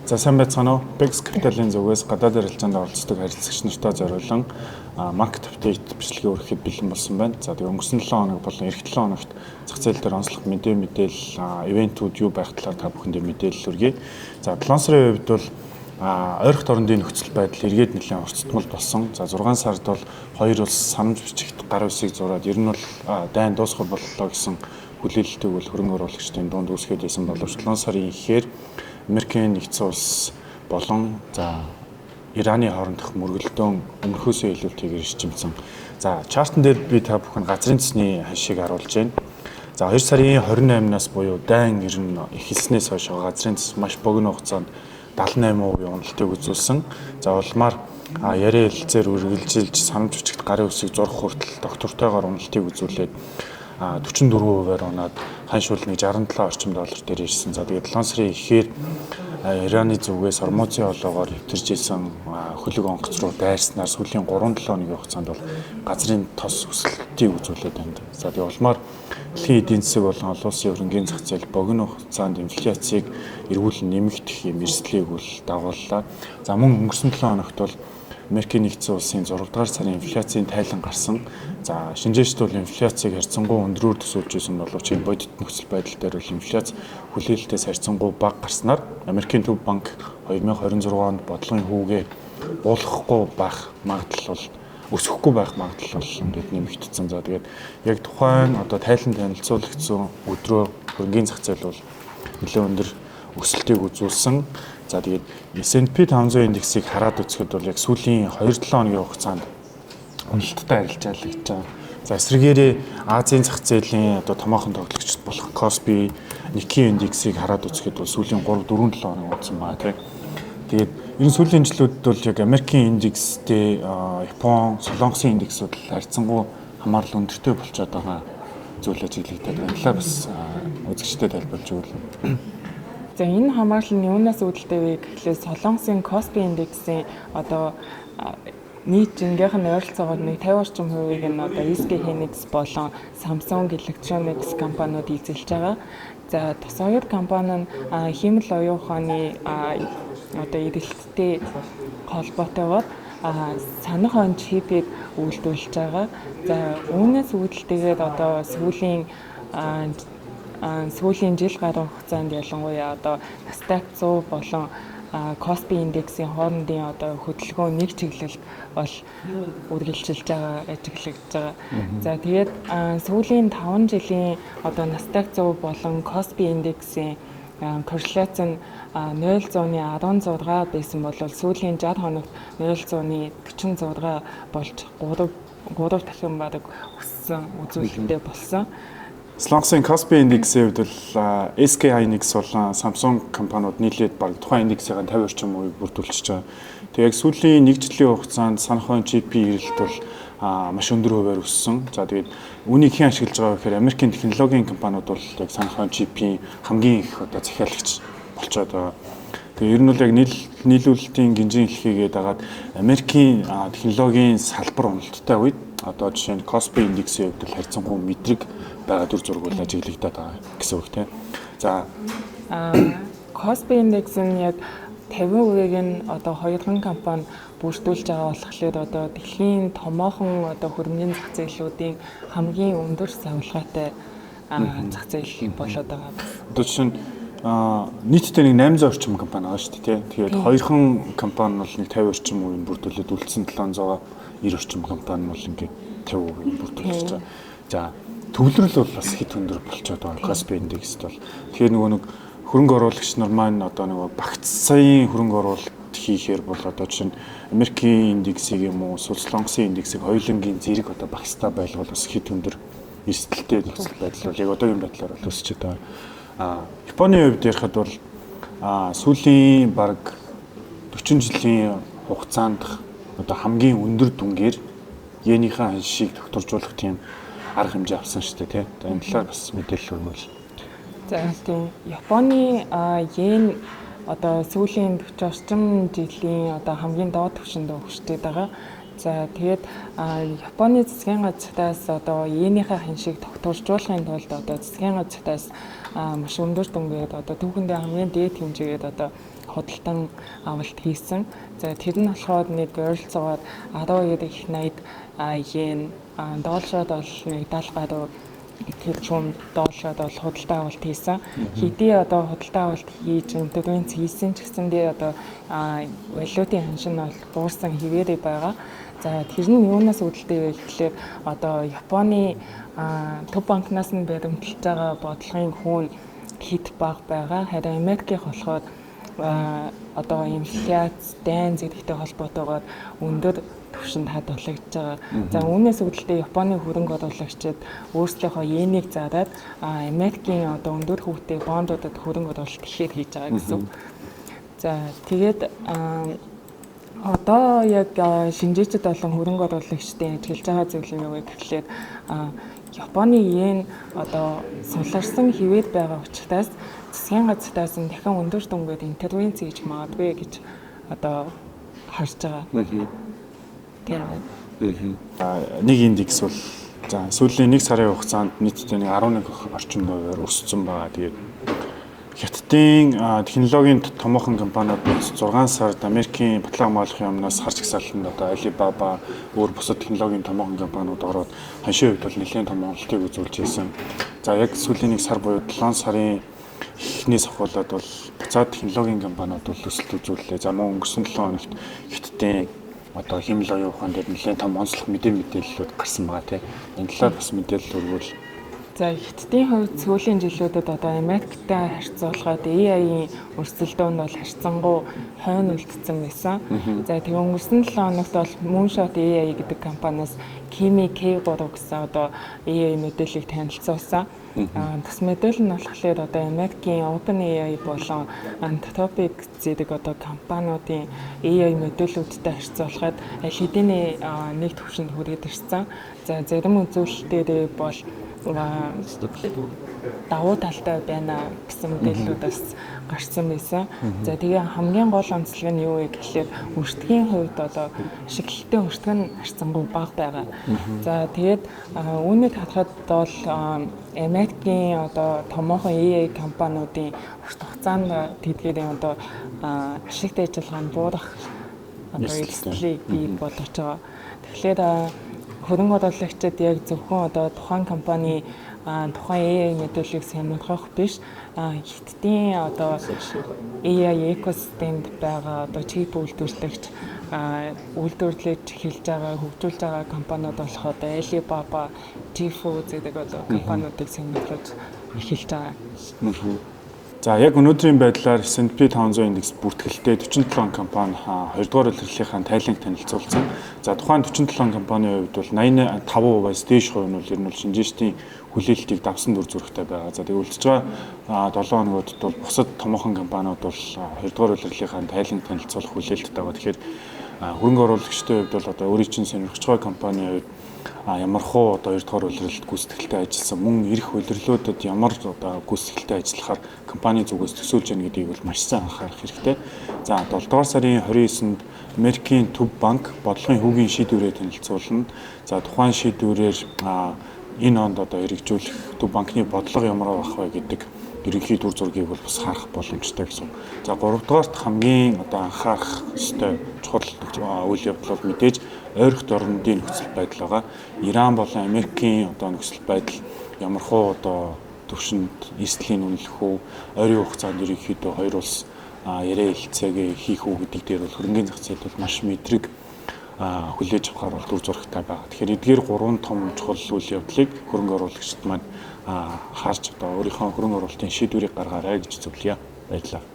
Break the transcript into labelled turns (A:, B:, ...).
A: За, сайн байцгаана уу? Bex Capital-ын зүгээс гадаад арилжаанд оролцдог харилцагч нартай зориулан market update бичлэгээ өргөхөд бэлэн болсон байна. За, тэгээ өнгөрсөн 7 хоног болон эх 7 хоногт зах зээл дээр онцлог мэдээлэл, event үүд юу байх талаар та бүхэндээ мэдээлэл хүргэе. За, 7 сарын хувьд бол ойрхот орондын нөхцөл байдал эргээд нэлээд уртасдмал болсон. За, 6 сард бол хоёр улс санамж бичигт гар үсийг зураад ер нь бол дайн дуусгах боллоо гэсэн хүлээлтийг бол хөрөнгө оруулагчдын дунд үүсгээд байсан боловч 7 сарын ихээр Америкийн нэгдсэн улс болон за Ираны хоорондох мөргөлдөөн өмнөхөөсөө илүүтэйгээр эрчимсэн. За, chart ан дээр би та бүхэн газрын цэсний ханшийг харуулж байна. За, 2 сарын 28-наас буюу дайн ер нь эхэлснээс хойш газрын цэс маш богино хугацаанд 78% уналтыг үзүүлсэн. За, улмаар яриа хэлцээр үргэлжилж санамж бичигт гарын үсийг зурх хүртэл тогтвортойгоор уналтыг үзүүлээд 44%-аар унаад ханш бол нэг 67 орчим доллар дээр ирсэн. За, тэгээд 7 сарын ихээр Ираны зүгээс Ормузын холоогоор нэвтэрж исэн хөлөг онгоц руу дайрснаар сүүлийн 3-7 хоногийн хугацаанд бол газрын тос өсөлтийг үзүүлээд байна. За, тэгээд улмаар дэлхийн эдийн засаг болон олон улсын хөрөнгийн зах зээл богино хугацаанд инфляцийг эргүүлэн нэмэгдэх юм эрсдлийг бол дагууллаа. За, мөн өнгөрсөн 7 хоногт бол Америкийн нэгдсэн улсын 6 дугаар сарын инфляцийн тайлан гарсан. За, шинжээчд бол инфляцийг харьцангуй өндрөөр төсөөлж байсан боловч энэ бодит нөхцөл байдал дээр бол инфляц хүлээлтээс харьцангуй бага гарснаар Америкийн төв банк 2026 онд бодлогын хүүгээ буулгахгүй байх магадлал бол өсөхгүй байх магадлал бол ингээд нэмэгдсэн. За, тэгээд яг тухайн одоо тайлан танилцуулагдсан өдрөө хөрөнгийн зах зээл бол нэлээд өндөр өсөлтийг үзүүлсэн. За, тэгээд S&P 500 индексийг хараад үзэхэд бол яг сүүлийн 2-7 хоногийн хугацаанд уналттай арилжаалагдж байгаа. За, эсрэгээрээ Азийн зах зээлийн одоо томоохон тоглогчд болох Kospi, Nikkei индексийг хараад үзэхэд бол сүүлийн 3 4 7 хоног унасан байна, тийм. Тэгээд энэ сүүлийн жилүүдэд бол яг Америкийн индекстэй Япон, Солонгосын индексүүд харьцангуй хамаарал өндөртэй болчиход байгаа зүйл ажиглагдаад байна. Талаар бас үзэгчдэд тайлбарлаж өгвөл.
B: За, энэ хамаарал нь юунаас үүдэлтэй вэ гэхлээр Солонгосын Kospi индексийн одоо нийт жингийнх нь ойролцоогоор нэг 50 орчим хувийг нь одоо SK Hynix болон Samsung Electronics компаниуд эзэлж байгаа. За, тус хоёр компани нь хиймэл оюун ухааны одоо эрэлттэй холбоотойгоор санах он чипийг үйлдвэрлэж байгаа. За, үүнээс үүдэлтэйгээр одоо сүүлийн жил гаруй хугацаанд ялангуяа одоо Nasdaq 100 болон Kospi индексийн хоорондын одоо хөдөлгөөн нэг чиглэлд бол үргэлжилж байгаа ажиглагдж байгаа. За, тэгээд сүүлийн 5 жилийн одоо Nasdaq 100 болон Kospi индексийн корреляц нь 0.16 байсан бол сүүлийн 60 хоногт 0.46 болж 3 дахин бараг өссөн үзүүлэлттэй болсон.
A: Солонгосын Kospi индексийн хувьд бол SK Hynix болон Samsung компаниуд нийлээд бараг тухайн индексийн 50 орчим хувийг бүрдүүлчихэж байгаа. Тэгээ яг сүүлийн нэг жилийн хугацаанд санах он чипийн эрэлт бол маш өндөр хувиар өссөн. За, тэгээд үүнийг хэн ашиглаж байгаа вэ гэхээр Америкийн технологийн компаниуд бол яг санах он чипийн хамгийн их одоо захиалагч болчиход байгаа. Тэгээ ер нь бол яг нийлүүлэлтийн гинжин хэлхийгээд дагаад Америкийн технологийн салбар уналттай үед одоо жишээ нь Kospi индексийн хувьд бол харьцангуй мэдрэг байгаа дүр зураг бол ажиглагдаад байгаа гэсэн үг, тийм. За.
B: Kospi индекс нь яг 50%-ийг нь одоо хоёрхан компани бүрдүүлж байгаа болохоор одоо дэлхийн томоохон одоо хөрөнгөний зах зээлүүдийн хамгийн өндөр савлгаатай зах зээл болоод байгаа.
A: Одоо жишээ нь нийтдээ нэг 800 орчим компани байгаа шүү дээ, тийм. Тэгээд хоёрхан компани бол нэг 50 орчим хувийг бүрдүүлээд үлдсэн 790 орчим компани бол ингээд 50% бүрдүүлж байгаа. За, төвлөрөл бол бас хэт өндөр болчиход байгаа Kospi индекст бол. Тэгэхээр нөгөө нэг хөрөнгө оруулагч нар маань одоо нөгөө багцсан хөрөнгө оруулалт хийхээр бол одоо жишээ нь Америкийн индексийг юм уу эсвэл Солонгосын индексийг хоёулангийн зэрэг одоо багцтай байлгуул бас хэт өндөр эрсдэлтэй нөхцөл байдал бол яг одоогийн байдлаар бол өсөж байгаа. Японы хувьд ярихад бол сүүлийн бараг 40 жилийн хугацаанд одоо хамгийн өндөр дүнгээр йенийхээ ханшийг тогтворжуулах тийм арга хэмжээ авсан шүү дээ, тийм. Энэ талаар бас мэдээлэл өгвөл.
B: За, тийм. Японы йен одоо сүүлийн 40 орчим жилийн одоо хамгийн доод түвшинд өгчтэй байгаа. За тэгээд Японы засгийн газраас одоо йенийхээ ханшийг тогтворжуулахын тулд одоо засгийн газраас маш өндөр дүнгээд одоо түүхэндээ хамгийн дээд хэмжээгээд одоо худалдан авалт хийсэн. За тэр нь болохоор нэг ойролцоогоор 12 их 80 йен, доллараар бол нэг 70 гаруй тэрбум доллараар бол худалдан авалт хийсэн. Хэдий одоо худалдан авалт хийж интервенц хийсэн ч гэсэндээ одоо валютын ханш нь бол буурсан хэвээрээ байгаа. За тэр нь юунаас үүдэлтэй вэ гэхлээр одоо Японы төв банкнаас нь баримталж байгаа бодлогын хүүн хэд бага байгаа. Харин Америкийнх болохоор одоо инфляц, дайн зэрэгтэй холбоотойгоор өндөр түвшинд хадгалагдж байгаа. За үүнээс үүдэлтэй Японы хөрөнгө оруулагчид өөрсдийнхөө йенийг зараад Америкийн одоо өндөр хүүтэй бондуудад хөрөнгө оруулалт ихээр хийж байгаа гэсэн. За тэгээд одоо яг шинжээчд болон хөрөнгө оруулагчдын ажиглаж байгаа зүйл нь юу вэ гэхлээр Японы йен одоо суларсан хэвээр байгаа учраас засгийн газраас нь дахин өндөр дүнгээр интервенц хийж магадгүй гэж одоо харж байгаа. Тийм байна.
A: Нэг индекс бол за сүүлийн 1 сарын хугацаанд нийтдээ нэг 11 орчим хувиар өссөн байгаа. Тэгээд Хятадын технологийн томоохон компаниуд 6 сард Америкийн батлан хамгаалахын өмнөөс хар чагсаалтанд одоо Alibaba өөр бусад технологийн томоохон компаниуд ороод ханшийн хувьд бол нэлээд том уналтыг үзүүлж байсан. За яг сүүлийн 1 сар буюу 7 сарын эхнээс ахуулаад бол буцаад технологийн компаниуд бол өсөлт үзүүллээ. За мөн өнгөрсөн 7 хоногт Хятадын одоо хиймэл оюун ухаан дээр нэлээд том онцлог мэдээллүүд гарсан байгаа тийм. Энэ талаар бас мэдээлэл өргөөл.
B: За Хятадын хувьд сүүлийн жилүүдэд одоо Америктай харьцуулахад AI-ийн өрсөлдөөн нь бол харьцангуй хойно үлдсэн байсан. За тэгээ өнгөрсөн 7 хоногт бол Moonshot AI гэдэг компаниас Kimi K3 гэсэн одоо AI модельийг танилцуулсан. Тус модель нь болохоор одоо Америкийн OpenAI болон Anthropic зэрэг одоо компаниудын AI модельүүдтэй харьцуулахад аль хэдийн нэг түвшинд хүрээд ирсэн. За зарим үзүүлэлтээрээ бол давуу талтай байна гэсэн мэдээллүүд бас гарсан байсан. За тэгээ хамгийн гол онцлог нь юу вэ гэхлээр өртгийн хувьд одоо ашиглалтын өртөг нь харьцангуй бага байгаа. За тэгээд үүнийг харахад бол Америкийн одоо томоохон AI компаниудын урт хугацаанд тэдгээрийн одоо ашигтай ажиллагаа нь буурах одоо эрсдлийг бий болгож байгаа. Тэгэхээр хөрөнгө оруулагчид яг зөвхөн одоо тухайн компани тухайн AI мэдээллийг сонирхох биш, Хятадын одоо AI экосистемд байгаа одоо чип үйлдвэрлэгч, үйлдвэрлэж эхэлж байгаа, хөгжүүлж байгаа компаниуд болох одоо Alibaba, Jifu зэрэг одоо компаниудыг сонирхож эхэлж байгаа.
A: За яг өнөөдрийн байдлаар S&P 500 индекс бүртгэлтэй 47 компани 2 дугаар улирлынхаа тайланг танилцуулсан. За тухайн 47 компанийн хувьд бол 85%-аас дээш хувь нь бол ер нь бол шинжээчдийн хүлээлтийг давсан дүр зурагтай байгаа. За тэгээ үлдэж байгаа 7 хоногудад бол бусад томоохон компаниуд бол 2 дугаар улирлынхаа тайланг танилцуулах хүлээлттэй байгаа. Тэгэхээр хөрөнгө оруулагчдын хувьд бол одоо өөрийн чинь сонирхож байгаа компанийн хувьд ямар хуу одоо 2 дугаар улиралд гүйцэтгэлтэй ажилласан, мөн ирэх улирлуудад ямар одоо гүйцэтгэлтэй ажиллахаар компани зүгээс төсөөлж байна гэдгийг бол маш сайн анхаарах хэрэгтэй. За 7 дугаар сарын 29-нд Америкийн төв банк бодлогын хүүгийн шийдвэрээ танилцуулна. За тухайн шийдвэрээр энэ онд одоо хэрэгжүүлэх төв банкны бодлого ямар байх вэ гэдэг ерөнхий дүр зургийг бол бас харах боломжтой гэсэн. За 3 дугаарт хамгийн одоо анхаарах ёстой чухал үйл явдал бол мэдээж ойрхот орнуудын нөхцөл байдал байгаа. Иран болон Америкийн одоо нөхцөл байдал ямар хуу одоо төвшөнд эрсдлийн үнэлэх үү, ойрын хугацаанд ерөнхийдөө хоёр улс яриа хэлцээгээ хийх үү гэдэг дээр бол хөрөнгөний зах зээл бол маш мэдрэг хүлээж авахар бол дүр зурагтай байгаа. Тэгэхээр эдгээр гурван том чухал үйл явдлыг хөрөнгө оруулагчид маань харж одоо өөрийнхөө хөрөнгө оруулалтын шийдвэрийг гаргаарай гэж зөвлөе. Баярлалаа.